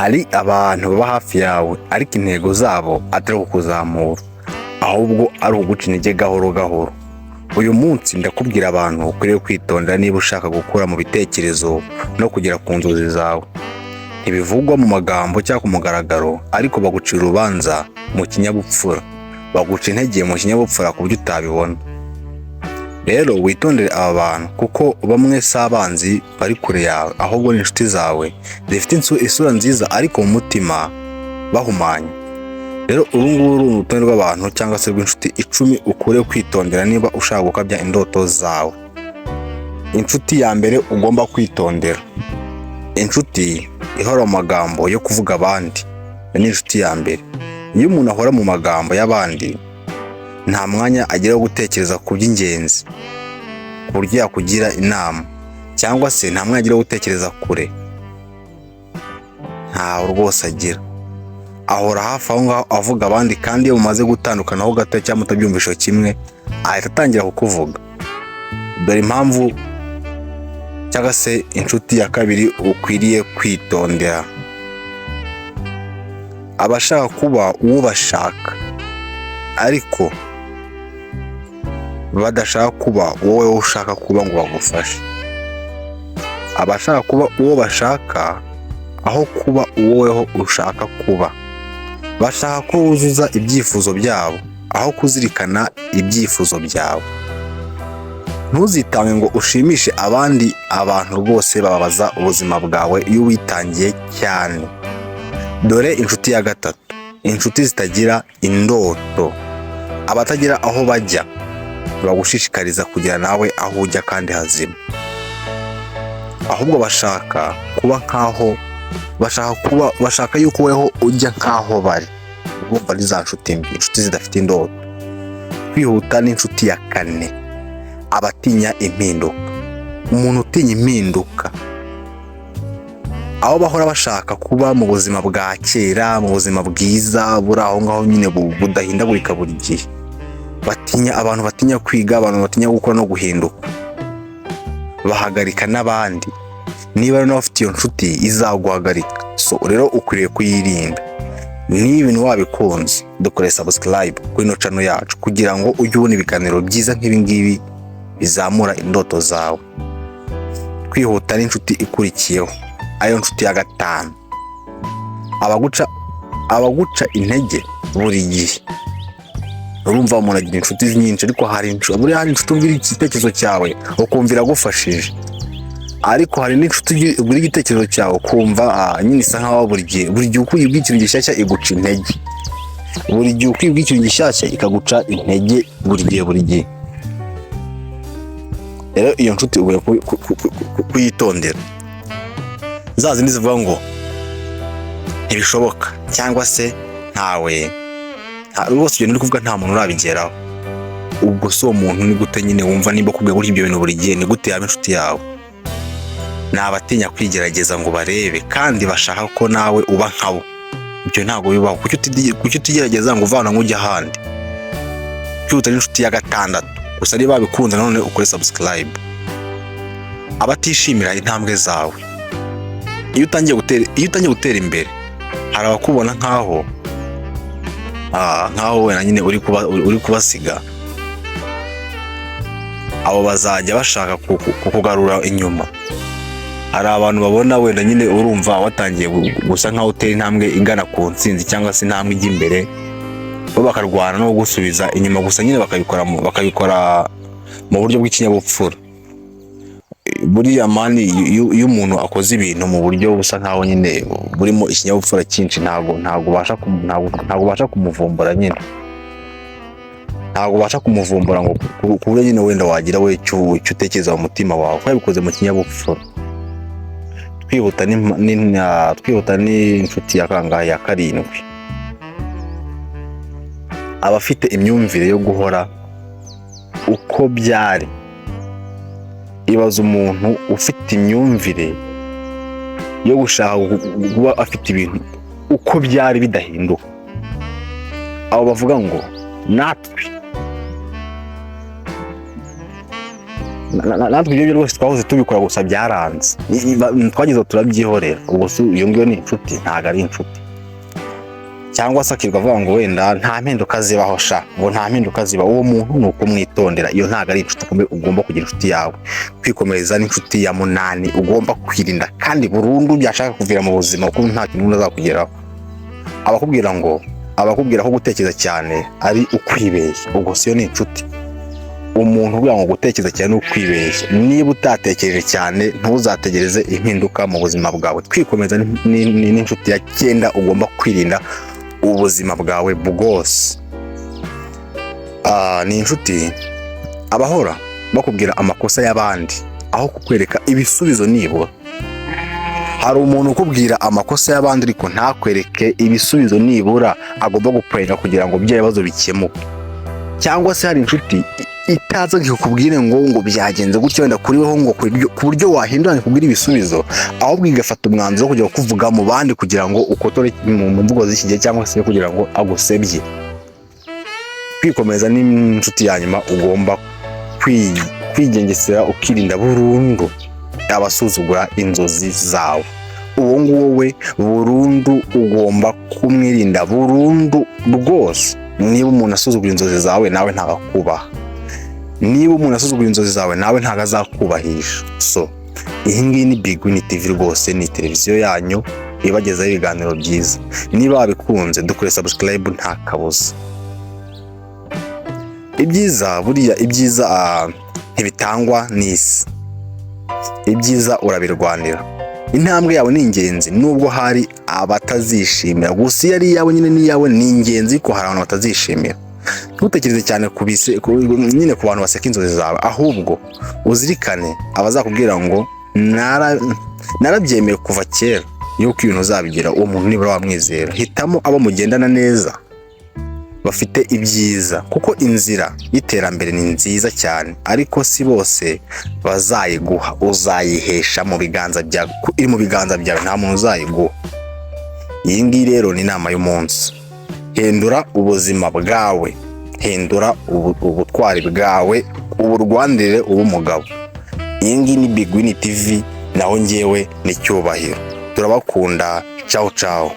Hari abantu baba hafi yawe ariko intego zabo atari ukukuzamura, ahubwo ari ukuguca intege gahoro gahoro. Uyu munsi ndakubwira abantu ukwiriye kwitondera niba ushaka gukura mu bitekerezo no kugera ku nzozi zawe. Ntibivugwa mu magambo cyangwa ku mugaragaro, ariko bagucira urubanza mu kinyabupfura, baguca intege mu kinyabupfura ku buryo utabibona. Rero witondere aba bantu, kuko bamwe si abanzi bari kure yawe, ahubwo ni inshuti zawe zifite isura nziza ariko mu mutima bahumanye. Rero uru nguru ni urutonde rw'abantu cyangwa se rw'inshuti 10 ukwiriye kwitondera niba ushaka gukabya indoto zawe. Inshuti ya mbere ugomba kwitondera, inshuti ihora mu magambo yo kuvuga abandi. Iyo ni inshuti ya mbere. Iyo umuntu ahora mu magambo y'abandi, nta mwanya agira wo gutekereza ku by'ingenzi ku buryo yakugira inama, cyangwa se nta mwanya agira wo gutekereza kure, ntawo rwose agira. Ahora hafi aho ngaho avuga abandi, kandi iyo mumaze gutandukanaho gato cyangwa mutabyumvishe kimwe, ahita atangira kukuvuga. Dore impamvu cyangwa se inshuti ya kabiri ukwiriye kwitondera: abashaka kuba uwo bashaka ariko badashaka kuba wowe ushaka kuba ngo bagufashe. Abashaka kuba uwo bashaka aho kuba uwo ushaka kuba. Bashaka ko wuzuza ibyifuzo byabo aho kuzirikana ibyifuzo byawe. Ntuzitange ngo ushimishe abandi. Abantu rwose bababaza ubuzima bwawe iyo witangiye cyane. Dore inshuti ya gatatu, inshuti zitagira indoto. Abatagira aho bajya bagushishikariza kugera nawe aho ujya kandi hazima, ahubwo bashaka kuba nkaho bashaka kuba, bashaka yuko weho ujya nkaho bari. Urumva ari za nshuti mbi, inshuti zidafite indoto. Kwihuta n'inshuti ya kane, abatinya impinduka. Umuntu utinya impinduka, aho bahora bashaka kuba mu buzima bwa kera, mu buzima bwiza buri aho ngaho nyine budahindagurika buri gihe. Batinya abantu, batinya kwiga, abantu batinya gukora no guhinduka, bahagarika n'abandi. Niba rero nawe ufite iyo nshuti, izaguhagarika. So rero ukwiriye kuyirinda. Niba ibintu wabikunze, dukore subscribe kuri ino channel yacu kugira ngo ujye ubona ibiganiro byiza nk'ibi ngibi bizamura indoto zawe. Kwihuta n'inshuti ikurikiyeho, ariyo nshuti ya gatanu, abaguca intege buri gihe. Urumva umuntu agira inshuti nyinshi, ariko hari inshuti, buriya hari inshuti ubwira igitekerezo cyawe ukumva iragufashije, ariko hari n'inshuti ubwira igitekerezo cyawe ukumva nyine isa nkaho buri gihe, buri gihe uko uyibwira ikintu gishyashya iguca intege, buri gihe uko uyibwira ikintu gishyashya ikaguca intege, buri gihe, buri gihe. Rero iyo nshuti ukwiye kuyitondera. Za zindi zivuga ngo ntibishoboka cyangwa se ntawe rwose ibyo uri kuvuga nta muntu urabigeraho. Ubwo si uwo muntu ni gute nyine wumva nimba akubwiye gutya ibyo bintu buri gihe, ni gute yaba inshuti yawe? Ni abatinya kwigerageza ngo barebe, kandi bashaka ko nawe uba nkabo. Ibyo ntabwo bibaho. Kuki utigerageza ngo uvana ujya ahandi? Kwihuta n'inshuti ya gatandatu. Gusa niba wabikunze nanone ukore subscribe. Abatishimira intambwe zawe. Iyo utangiye gutera imbere, hari abakubona nkaho wenda nyine uri kubasiga. Abo bazajya bashaka kukugarura inyuma. Hari abantu babona wenda nyine urumva watangiye gusa nkaho utera intambwe igana ku ntsinzi cyangwa se intambwe ijya imbere, bo bakarwana no gusubiza inyuma. Gusa nyine bakabikora mu buryo bw'ikinyabupfura. Buriya man, iyo umuntu akoze ibintu mu buryo busa nkaho nyine burimo ikinyabupfura cyinshi, ntabwo ubasha kumuvumbura nyine, ntabwo ubasha kumuvumbura ngo ku buryo nyine wenda wagira we icyo utekereza mu mutima wawe, kuko yabikoze mu kinyabupfura. Twihuta n'inshuti ya kangahe? Ya karindwi, abafite imyumvire yo guhora uko byari. Ibaza umuntu ufite imyumvire yo gushaka kuba afite ibintu uko byari bidahinduka. Abo bavuga ngo natwe Natwe ibyo rwose twahoze tubikora, gusa byaranze. Twagize aho turabyihorera. Ubwo si iyo ngiyo ni inshuti? Ntabwo ari inshuti. Cyangwa se akirirwa avuga ngo wenda nta mpinduka zibaho sha, ngo nta mpinduka ziba. Uwo muntu ni ukumwitondera, iyo ntabwo ari inshuti. Ugomba kugira inshuti yawe. Kwikomereza n'inshuti ya munani ugomba kwirinda kandi burundu, byashaka kuvira mu buzima, kuko nta kintu azakugeraho. Abakubwira ko gutekereza cyane ari ukwibeshya, ubwo siyo ni inshuti? Umuntu uvuga ngo gutekereza cyane ni ukwibeshya, niba utatekereje cyane ntuzategereze impinduka mu buzima bwawe. Twikomeza n'inshuti ya cyenda ugomba kwirinda ubuzima bwawe bwose. Ni inshuti abahora bakubwira amakosa y'abandi aho kukwereka ibisubizo. Nibura hari umuntu ukubwira amakosa y'abandi ariko ntakwereke ibisubizo nibura agomba gupurayinga kugira ngo bya bibazo bikemuke. Cyangwa se hari inshuti itaza ngo ikubwire ngo byagenze gutya wenda kuri weho, ngo ku buryo wahindura, ikubwire ibisubizo, ahubwo igafata umwanzuro wo kujya kuvuga mu bandi kugira ngo ukotore mu mvugo z'iki gihe, cyangwa se kugira ngo agusebye. Kwikomeza n'inshuti ya nyuma ugomba kwigengesera ukirinda burundu, abasuzugura inzozi zawe. Uwo nguwo we burundu ugomba kumwirinda burundu rwose. Niba umuntu asuzugura inzozi zawe, nawe ntabwo akubaha. Niba umuntu asuzugura inzozi zawe, nawe ntabwo azakubahisha. So iyi ngiyi ni Big Win TV rwose, ni televiziyo yanyu ibagezaho ibiganiro byiza. Niba wabikunze, dukore subscribe, nta kabuza. Ibyiza, buriya ibyiza ntibitangwa n'isi, ibyiza urabirwanira. Intambwe yawe ni ingenzi nubwo hari abatazishimira. Gusa iyo ari iyawe nyine ni iyawe, ni ingenzi ko hari abantu batazishimira. Ntutekereze cyane nyine ku bantu baseka inzozi zawe, ahubwo uzirikane abazakubwira ngo narabyemeye kuva kera yuko ibintu uzabigira. Uwo muntu nibura wamwizera. Hitamo abo mugendana neza bafite ibyiza, kuko inzira y'iterambere ni nziza cyane, ariko si bose bazayiguha. Uzayihesha mu biganza byawe, iri mu biganza byawe, nta muntu uzayiguha. Iyi ngiyi rero ni inama y'umunsi. Hindura ubuzima bwawe, hindura ubutwari bwawe, uburwanirire, ube umugabo. Iyi ngiyi ni Big Win TV, naho njyewe ni Cyubahiro. Turabakunda, ciao ciao.